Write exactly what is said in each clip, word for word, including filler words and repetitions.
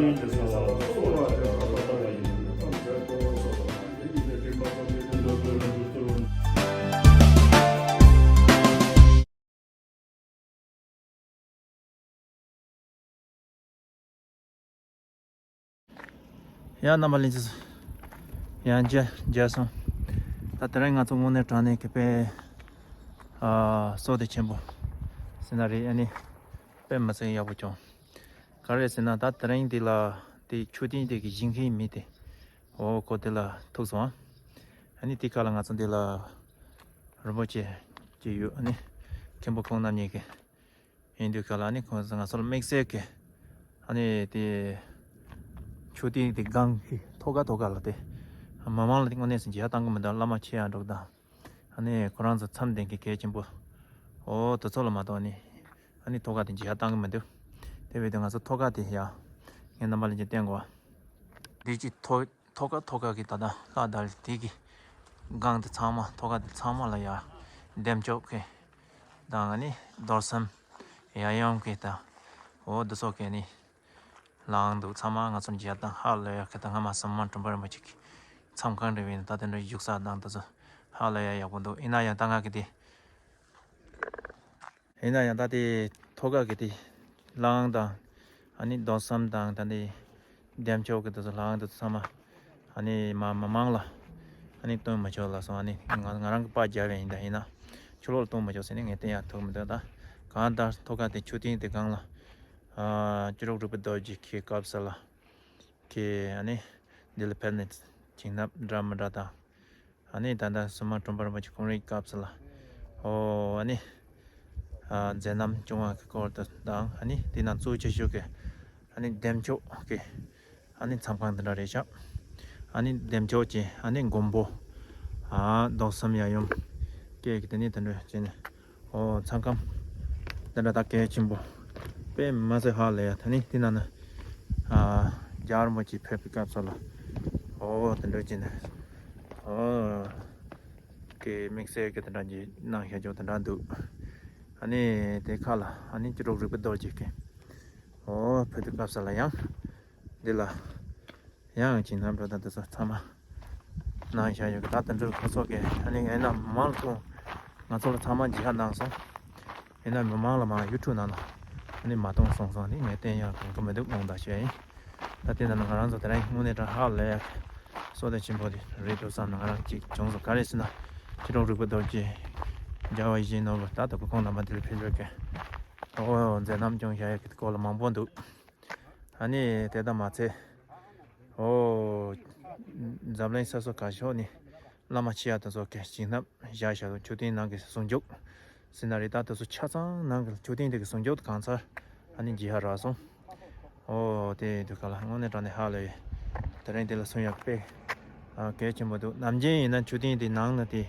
ཡ་རྣམ་པ་ལྷན་རྒྱས་ཚོ། ཡང་མཇལ་མཇལ་སོང་། ད་དེ་རིང་ང་ཚོ་དངོས་གནས་དྲང་གནས་ཀྱི་དཔེ་ཨ་བསོད་བདེ་ཆེན་པོ་ཟེར་ན་རེད། ཨ་ནི་དཔེ་མི་སྲིད་ཡག་པོ་བྱུང་། ག་རེ་ཟེར་ན་ད་དེ་རིང་འདི་ལ་དེ་མཆོད་རྟེན་དེ་གི་བཞེངས་མཁན་མི་དེ་འོ་ཁོ་དེ་ལ་ཐུག་སོང་། ཨ་ནི་དེ་ཁ་ལ་ང་ཚོ་འདི་ལ་རིན་པོ་ཆེ་ཅིག་ཡོད། ཨ་ནི་མཁན་པོ་ཁོང་རྣམ་གཉིས་ཀྱི་ཡིན་དུས་ཁ་ལ་ཨ་ནི་ཁོང་ཚོ་ང་ཚོ་ལ་དམིགས་བསལ་གྱི་ཨ་ནི་དེ་མཆོད་རྟེན་དེ་སྒང་གི་ཐོག་ཁ་ཐོག་ཁ་ལ་དེ་མི་མང་ལ་དེ་དངོས་གནས་སུ་མཇལ་བཏང་གི་མི་འདུག་བླ་མ་ཆེ་ཡང་འགྲོ་དང་། ཨ་ནི་ཁོ་རང་ཚོ་མཚམས་ལྡན་གྱི་གལ་ཆེན་པོ་འོ་དེ་ཚོ་ལ་མ་གཏོགས་ཨ་ནི་ཨ་ནི་ཐོག་ཁ་དེ་མཇལ་བཏང་གི་མི་འདུག་དེ་བས་དེ་ང་ཚོ་ཐོག་ཁ་དེ་ཡ་ངས་རྣམ་པ་ལྷན་རྒྱས་བསྟན་དགོས། འདི་ཅི་ཐོག་ཐོག་ཁ་ཐོག་ཁ་གི་ད་ལྟ་ལྷ་དར་དེ་གི་སྒང་དེ་ཚང་མ་ཐོག་ཁ་དེ་ཚང་མ་ལ་ཡ་འདེམས་ཆོག་གི་དང་ཨ་ནི་རྡོར་སེམས་ཡབ་ཡུམ་གི་དང་འོ་འདི་ཚོ་གི་ནི་ལའང་འདུག་ཚང་མ་ང་ཚོ་མཇལ་དང་ཧ་ལས་ཡག་གི་དང་སྔ་མ་སྲུང་མ་དྲུང་པ་རིན་པོ་ཆེ་གི་མཚམས་ཁང་རེད་བས་ད་དེ་འདྲ་བཞུགས་ས་དང་འདི་ཚོ་ཧ་ལས་ཡག་ཡག་པོ་འདུག་ཡིན་ན་ཡང་ད་ང་གི་དེ། ཡིན་ན་ཡང་ད་དེ་ཐོག་ཁ་གི་དེ་ལའང་དང་ཨ་ནི་རྡོར་སེམས་དང་ད་དེ་འདེམས་ཆོག་གི་དེ་ཚོ་ལའང་དེ་ཚོ་ཚང་མ་ཨ་ནི་མ་མི་མང་ལ་ཨ་ནི་སྟོན་མི་ཆོག་ལ་སོང་། ཨ་ནི་ང་ང་རང་གི་པར་རྒྱབ་ཡིན་ད་ཡིན་ན་ཕྱི་ལོགས་ལ་སྟོན་མི་ཆོག་ཟེར་ནས་ངས་བསྟན་ཡག་ཐུག་མི་འདུག་ད་གང་ལྟར་ཐོག་ཁ་དེ་མཆོད་རྟེན་དེ་སྒང་ལ་ཨ་ཅི་རོགས་རིག་པ་རྡོ་རྗེ་གི་སྐབས་སུ་ལ་གི་ཨ་ནི་འདི་ལ་ཕེབས་ནས་བྱིན་རླབས་འདྲ་མི་འདྲ་དང་། ཨ་ནི་ད་ལྟ་སྲུང་མ་དྲུང་པ་རིན་པོ་ཆེ་ཁོང་རའི་སྐབས་སུ་ལ། ཨོ་ཨ་ནི། ཨ་མཛད་རྣམ་སྐྱོང་བ་གི་སྐོར་དུ་དང་ཨ་ནི་དེ་ནང་གཙོ་ཆེ་ཤོས་ཀྱི། ཨ་ནི་འདེམས་ཆོག་གི། ཨ་ནི་མཚམས་ཁང་འདི་འདྲ་རེད་ཤག་ཨ་ནི་འདེམས་ཆོག་ཅིག་ཨ་ནི་མགོན་པོ། ཨ་རྡོར་སེམས་ཡབ་ཡུམ། སྐད་ཀྱི་དེ་ནི་དེ་འདྲ་བྱས་ནས། ཨོ་མཚམས་ཁང་། འདི་འདྲ་ད་གལ་ཆེན་པོ། དཔེ་མ་ཚད་ཧ་ལས་ཡ་ད་ནི་དེ་ནང་ན། ཨ་རྒྱལ་བ་རིན་པོ་ཆེ་ཕེབས་པའི་སྐབས་སུ་ལ། ཨོ་དེ་འདྲ་བྱས་ནས། ཨོ། གི་དམིགས་བསལ་གྱི་དེ་འདྲ་གྱི་གནང་བཞག་ཅོག་དེ་འདྲ་འདུག་ཨ་ནི་དེ་ཁ་ལ་ཨ་ནི་ཅི་རོགས་རིག་པ་རྡོ་རྗེ་གི། ཨོ་ཕེབས་དུས་སྐབས་སུ་ལ་ཡང་། འདི་ལ་ཡང་བྱིན་རླབས་འགྲོ་ད་དེ་ཚོ་ཚང་མ་གནང་བཞག་ཡོད་གི་ད་དེ་འདྲ་ཁོ་ཚོ་གི་ཨ་ནི་ཡིན་ན་མང་ལ་ཐུག་ང་ཚོ་ལ་ཚང་མ་མཇལ་ཁ་གནང་སོང་། ཡིན་ན་མི་མང་ལ་མ་ཡུ་ཊུབ་ནང་ལ་ཨ་ནི་མ་གཏོང་སོང་སོང་ནི་ངས་བསྟན་ཡག་གང་གི་མི་འདུག་དགོངས་དག་ཞུ་ཡ་ཡིན། ད་དེ་ནང་ལ་ང་རང་ཚོ་དེ་རིང་དངོས་གནས་དྲང་ཧ་ལས་ཡག་བསོད་བདེ་ཆེན་པོ་དེ་རེད་འདུག་བསམ་ན་ང་རང་གཅིག་བྱུང་སོང་ག་རེ་ཟེར་ན་ཕྱི་དྲོ་རིག་པ་རྡོ་རྗེ་རྒྱལ་བ་ཡིད་བཞིན་ནོར་བུ་ད་ལྟ་ཁོང་རྣམ་པ་འདིར་ཕེབས་ཡོད་མཁན་ཨོ་མཛད་རྣམ་སྐྱོང་བྱ་ཡག་གི་སྐོར་ལ་མང་པོ་འདུག་ཨ་ནི་དེ་ལྟར་མ་ཚད་ཨོ་འཛམ་གླིང་ས་སོ་ག་ཤོག་ནས་བླ་མ་ཆེ་ཡག་དེ་ཚོ་གི་བྱིན་རླབས་བཞག་བཞག་མཆོད་རྟེན་ནང་གི་ཟུང་འཇུག་ཟེར་ན་རེད་ད་དེ་ཚོ་ཆ་ཚང་ནང་གི་མཆོད་རྟེན་དེ་གི་ཟུང་འཇུག་གང་ཚར་ཨ་ནི་མཇལ་ཧ་རག་སོང་། ཨོ་དེ་དུས་ག་ལ་དངོས་གནས་དྲང་གནས་ཧ་ལས་ཡོད། དེ་རིང་དེ་ལ་སོང་ཡག་དཔེ་ཨ་གལ་ཆེན་པོ་འདུག་ནམ་རྒྱུན་ཡིན་ན་མཆོད་རྟེན་དེ་ནང་ན་དེ་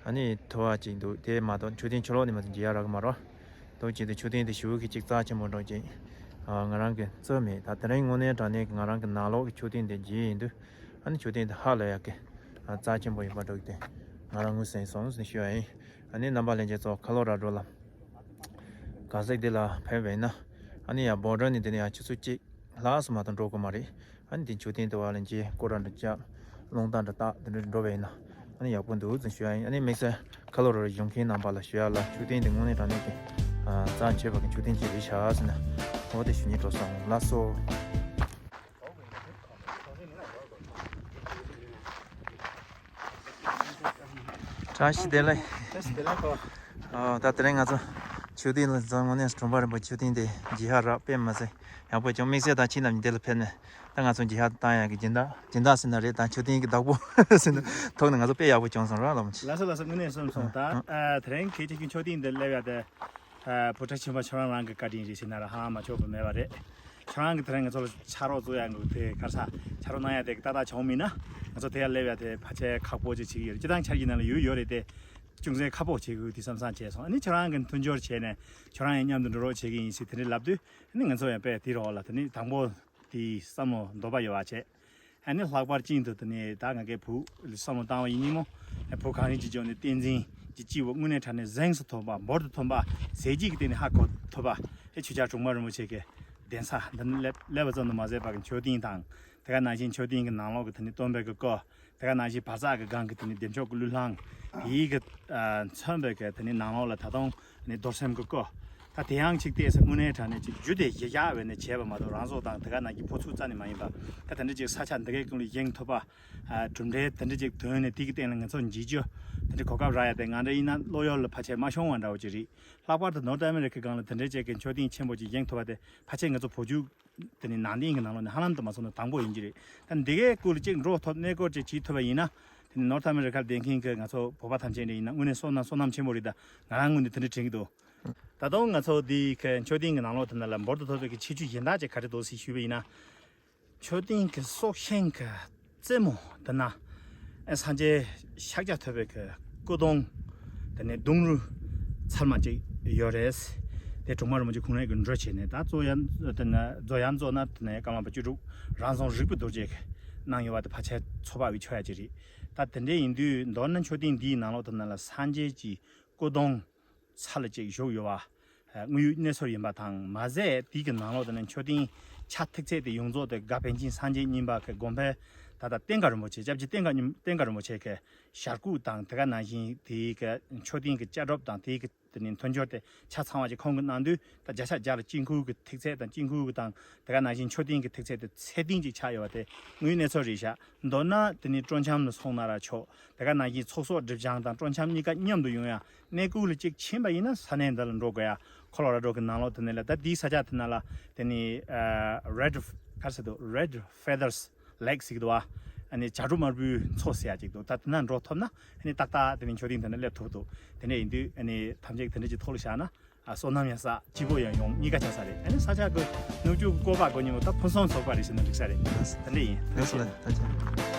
ཨ་ནི་ཐུ་བ་ཅིག་འདུག་དེ་མ་གཏོགས་མཆོད་རྟེན་ཕྱི་ལོགས་ནས་མ་ཚད་མཇལ་ཡག་རག་གི་མ་རེད། འདུག་ཅིག་དེ་མཆོད་རྟེན་དེ་ཞེ་པོ་གི་ཅིག་རྩ་ཆེན་པོ་འདྲ་ཅིག་ཨ་ང་རང་གི་རྩོད་མེད་ད་དེ་རིང་དངོས་གནས་དྲང་གནས་ཀྱི་ང་རང་གི་ནང་ལོགས་ཀྱི་མཆོད་རྟེན་དེ་མཇལ་ཡིན་དུས་ཨ་ནི་མཆོད་རྟེན་དེ་ཧ་ལས་ཡག་གི་ཨ་རྩ་ཆེན་པོ་ཡིན་པ་འདྲ་གི་དེ་ང་རང་ངོས་ཟིན་སོང་ཟིན་ཞུ་ཡ་ཡིན། ཨ་ནི་རྣམ་པ་ལྷན་རྒྱས་ཚོ་ཁ་ལོ་ར་འགྲོ་ལ། ག་ཟེག་འདི་ལ་ཕེབས་པས་ན། ཨ་ནི་ཡ་བོ་ཌར་ནས་འདི་ནས་ཡ་ཆུ་ཚོད་གཅིག་ལྷག་སུ་མ་གཏོགས་འགྲོ་དགོས་མ་རེད། ཨ་ནི་འདི་མཆོད་རྟེན་དུ་བ་ལ་མཇལ་སྐོར་ར་འདྲ་བཅག་རླུང་རྟ་འདྲ་བཏགས་འདི་འདྲ་འགྲོ་བས་ན། ཨ་ནི་ཡག་པོ་འདུག་ཟེར་ཞུ་ཡ་ཡིན། ཨ་ནི་དམིགས་བསལ་ཁ་ལོ་ར་བཞུགས་མཁན་རྣམ་པ་ལ་ཞུ་ཡ་ལ་མཆོད་རྟེན་འདི་དངོས་གནས་དྲང་གནས་ཀྱི་རྩ་ཆེ་བ་གི་མཆོད་རྟེན་ཅིག་རེད་ཤག་ཟེར་ན། འོ་དེ་ཞུ་སྙིང་བྲོ་སོང་ལགས་སོ། བཀྲ་ཤིས་བདེ་ལེགས། བཀྲ་ཤིས་བདེ་ལེགས་ཁོ། ཨོ་ད་དེ་རིང་ང་ཚོ་མཆོད་རྟེན་ལ་འཛོམས་དངོས་གནས་དྲུང་པ་རིན་པོ་ཆེ་མཆོད་རྟེན་དེ་མཇལ་ཧ་རག་དཔེ་མ་ཚད་ཡག་པོ་བྱུང་། དམིགས་བསལ་དང་ཁྱེད་རྣམས་འདི་ལ་ཕེབས་ནས་ད་ང་ཚོ་མཇལ་ཧ་བཏང་ཡག་གི་སྦྱིན་བདག་སྦྱིན་བདག་ཟེར་ན་རེད་ད་མཆོད་རྟེན་གྱི་བདག་པོ་ཟེར་ན་ཐུག་ནས་ང་ཚོ་དཔེ་ཡག་པོ་བྱུང་སོང་ར་ལགས་མོ་ཆེ། ལགས་སོ་ལགས་སོ་དངོས་གནས་སོང་སོང་། ད་ཨ་དེ་རིང་གལ་ཆེ་ཤོས་མཆོད་རྟེན་འདི་སླེབས་ཡག་དེ། ཨ་བུ་ཁྲིད་ཆེན་པོ་ཁྱོད་རང་རང་གི་བཀའ་དྲིན་རེད་ཟེར་ན་ར་ཧ་མ་ཆོག་པ་མེད་པ་རེད། ཁྱོད་རང་གི་དེ་རིང་ང་ཚོ་ལ་ཕྱག་རོགས་བཙུགས་ཡག་གི་དེ་ག་རེ་ཟ་ཕྱག་རོགས་གནང་ཡག་དེ་ཏག་ཏག་བྱུང་མིན་ན་ང་ཚོ་དེ་ཡར་སླེབས་ཡག་དེ་ཕལ་ཆེར་ཁག་པོ་ཅིག་བྱེད་ཀྱི་ཡོད་རེད། སྤྱིར་བཏང་ཆ་རྒྱུས་ནང་ལ་ཡོད་ཡོད་རེད་དེ། ཅུང་ཟད་ཁག་པོ་བྱེད་དགོས་དེ་བསམ་བསམ་བྱས་སོང་། ཨ་ནི་ཁྱོད་རང་གི་མཐུན་སྦྱོར་བྱས་ནས་ཁྱོད་རང་ཡང་མཉམ་དུ་འགྲོ་རོགས་བྱེད་ཀྱི་ཡིན་ཟེར་དེ་འདྲ་ལབ་དུས་ཨ་ནི་ང་ཚོ་ཡང་དཔེ་དེ་རོགས་ལ་དེ་ནི་དང་པོ་དེ་བསམ་བློ་འདོད་པ་ཡོད་པ་བྱས། ཨ་ནི་ལྷག་པར་ཅན་དུ་དེ་ནས་ད་ང་གའི་བུ་བསམ་བློ་བཏང་བ་ཡིན་ཉིན་མོ། ཨ་བུ་གངས་རིན་གྱི་ལྗོངས་ནས་བསྟན་འཛིན་གྱི་སྐྱེས་བུ་དངོས་གནས་དྲང་གནས་གཟེངས་སུ་ཐོན་པ་འབུར་དུ་ཐོན་པ་ཟས་བརྗིད་ཀྱི་སྟེང་ནས་ཧ་གོ་ཐུབ་པ་ཨེ་ཆོས་རྒྱལ་དྲུང་པ་རིན་པོ་ཆེ་གི་ གདན་ས་འདི་ནི་སླེབས་སླེབས་པ་ཙམ་དུ་མ་ཟད་པར་གྱི་མཆོད་རྟེན་དང་། དེ་ག་ནང་བཞིན་མཆོད་རྟེན་གྱི་ནང་ལོགས་ཀྱི་དེ་ནི་སྟོན་པའི་གི་སྐུ། དེ་ག་ནང་བཞིན་བར་ཙག་གི་སྒང་གི་དེ་ནི་བདེ་མཆོག་གི་གླུ་བླངས། དེའི་གི་ཨ་མཚོན་པའི་གི་དེ་ནི་ནང་ལོགས་ལ་ད་དུང་ནི་རྡོར་སེམས་ཀྱི་སྐུ། ད་དེ་ཡང་གཅིག་བལྟས་ཚེ་དངོས་གནས་དྲང་གནས་ཅིག་རྒྱུ་དེ་གཞི་བཞག་བས་ནས་བྱས་པ་མ་གཏོགས་རང་བཟོ་དང་དེ་ག་ནང་གི་ཕོ་ཚུགས་རྩ་ནས་མ་ཡིན་པ། ད་དེ་འདྲ་ཅིག་ས་ཆ་འདི་གའི་ཀུན་ལ་ཡེངས་ཐུབ་པ། ཨ་གྲུབ་འབྲས་དེ་འདྲ་ཅིག་ཐོན་ནས་དེ་གི་སྟེང་ལ་ང་ཚོ་འཇིགས་རྒྱུ་དེ་འདྲ་གོ་སྐབས་རག་ཡ་དེ་ང་འདྲ་ཡིན་ན་བློ་ཡུལ་ལ་ཕལ་ཆེར་མ་ཤོང་བ་འདྲ་བོ་ཅིག་རེད། ལྷག་པར་དུ་ནོར་ཐ་ཨ་མེ་རི་ཁའི་སྒང་ལ་དེ་འདྲའི་ཅིག་གི་མཆོད་རྟེན་ཆེན་པོ་ཅིག་ཡེངས་ཐུབ་པ་དེ་ཕལ་ཆེར་ང་ཚོ་བོད་བརྒྱུད་དེ་ནི་ནང་བསྟན་གྱི་ནང་ལོགས་ནས་ཧ་ལམ་དུ་མ་སོང་ན་དང་པོ་ཡིན་གྱི་རེད། ད་འདི་གའི་སྐོར་ལ་ཅིག་འགྲོ་ཐུབ་གནས་སྐོར་ཅིག་བྱེད་ཐུབ་པ་ཡིན་ན། དེ་ནི་ནོར་ཐ་ཨ་མེ་རི་ཁར་བསྡད་མཁན་གྱི་ང་ཚོ་བོད་པ་ཐམས་ཅད་འདྲ་ཡིན་ན་དངོས་གནས་བསོད་ནམས་བསོད་ནམས་ཆེན་པོ་རེད། ད་ང་རང་ངོས་ནས་དེ་འདྲ་དྲན་གྱི་འདུག་ད་དུང་ང་ཚོ་འདི་གི་མཆོད་རྟེན་གྱི་ནང་ལོགས་དེ་ནང་ལ་འབུར་དུ་ཐོན་པའི་གི་ཁྱད་ཆོས་གཞན་དག་ཅིག་ག་རེ་འདུག་ཟེར་ཞུས་པ་ཡིན་ན། མཆོད་རྟེན་གྱི་སྲོག་ཤིང་གི་རྩེ་མོ་འདི་ན་ཨེ་སངས་རྒྱས་ཤཱཀྱ་ཐུབ་པའི་གི་སྐུ་གདུང་། དེ་ནས་གདུང་རུས་ཚར་མ་གཅིག་ཡོད་རེད། དེ་གྲོང་པ་རིན་པོ་ཆེ་ཁོང་རང་གི་འགྲོ་བྱས་ནས་ད་གཙོ་ཡང་དེ་ན་གཙོ་ཡང་གཙོ་ན་དེ་ནས་ཀ་མ་པ་བཅུ་དྲུག་རང་སྲུང་རིག་པའི་རྡོ་རྗེ་གི་གནང་ཡོད་པ་དེ་ཕལ་ཆེར་ཚོད་དཔག་བྱེད་ཆོག་ཡ་ཅིག་རེད། ད་དེ་འདྲ་ཡིན་དུས་མདོར་ན་མཆོད་རྟེན་འདིའི་ནང་ལོགས་དེ་ན་ལ་སངས་རྒྱས་ཀྱི་སྐུ་གདུང་ས་ལ་ཅིག་བཞུགས་ཡོད་པ། དངོས་ཡོད་གནས་ཚུལ་ཡིན་པ་དང་མ་ཟད་དེའི་གི་ནང་ལོགས་དེ་ནས་མཆོད་རྟེན་ཆ་ཐིག་ཚད་དེ་ཡོངས་རྫོགས་དེ་དགའ་པཎ་ཆེན་སངས་རྒྱས་གཉིས་པ་གི་དགོན་པའི་ད་ལྟ་བསྟན་དགའ་རིན་པོ་ཆེ་སྐྱབས་རྗེ་བསྟན་དགའ་བསྟན་དགའ་རིན་པོ་ཆེ་གི་ཞལ་བཀོད་དང་དེ་ག་ནང་བཞིན་དེའི་གི་མཆོད་རྟེན་གྱི་བཅའ་སྒྲོབ་དང་དེའི་གི་དེ་ནས་མཐུན་སྦྱོར་དེ་ཆ་ཚང་བ་ཅིག་ཁོང་གིས་གནང་དུས་ད་བརྒྱ་ཆ་བརྒྱ་ལ་དཀྱིལ་འཁོར་གྱི་ཐིག་ཚད་དང་དཀྱིལ་འཁོར་གྱི་དང་དེ་ག་ནང་བཞིན་མཆོད་རྟེན་གྱི་ཐིག་ཚད་དེ་ཚད་ལྡན་ཅིག་ཆགས་ཡོད་པ་དེ་དངོས་ཡོད་གནས་ཚུལ་རེད་ཤག་མདོར་ན་དེ་ནི་སྤྲོ་འཆམ་ལ་སོང་ན་ར་ཆོག་དེ་ག་ནང་བཞིན་ཚོགས་གསོག་སྒྲིབ་སྦྱང་དང་སྤྲོ་འཆམ་གཉིས་ཀ་མཉམ་དུ་ཡོང་ཡ་གནས་སྐབས་ལ་གཅིག་ཕྱིན་པ་ཡིན་ན་ས་གནས་འདི་ལ་འགྲོ་དགོས་ཡ། ཁོ་ལོ་ར་ཌོ་གི་ནང་ལོགས་དེ་ནས་ལ་ད་དེའི་ས་ཆ་དེ་ན་ལ་དེ་ནི་ཨ་Red ག་རེ་ཟེར་འདུག Red Feathers Lake ཟེར་གི་འདུག་བ། ཨ་ནི་བྱ་གྲུ་དམར་པོའི་མཚོ་ཟེར་ཡ་ཅིག་འདུག་ད་དེ་ན་འགྲོ་ཐུབ་ན་ཨ་ནི་ཏག་ཏག་དེ་ནི་མཆོད་རྟེན་དེ་ན་སླེབས་ཐུབ་འདུག་དེ་འདྲ་ཡིན་དུས་ཨ་ནི་ཐམས་ཅད་དེ་འདྲ་ཅིག་ཐོག་ལ་བཞག་ན། ཨ་བསོད་ནམས་ཡང་བསགས་སྐྱིད་པོ་ཡང་ཡོང་གཉིས་ཀ་ཆགས་ས་རེད། ཨ་ནི་ས་ཆ་གི་ནུབ་རྒྱུད་ཀྱི་བཀོད་པ་གོ་ཉིན་མོ་ད་ཕུན་སུམ་ཚོགས་པ་རེད་ཟེར་ན་འགྲིག་ས་རེད། ལགས་སོ། དེ་འདྲ་ཡིན། ལགས་སོ་ལགས་སོ། ཐུགས་རྗེ་ཆེ།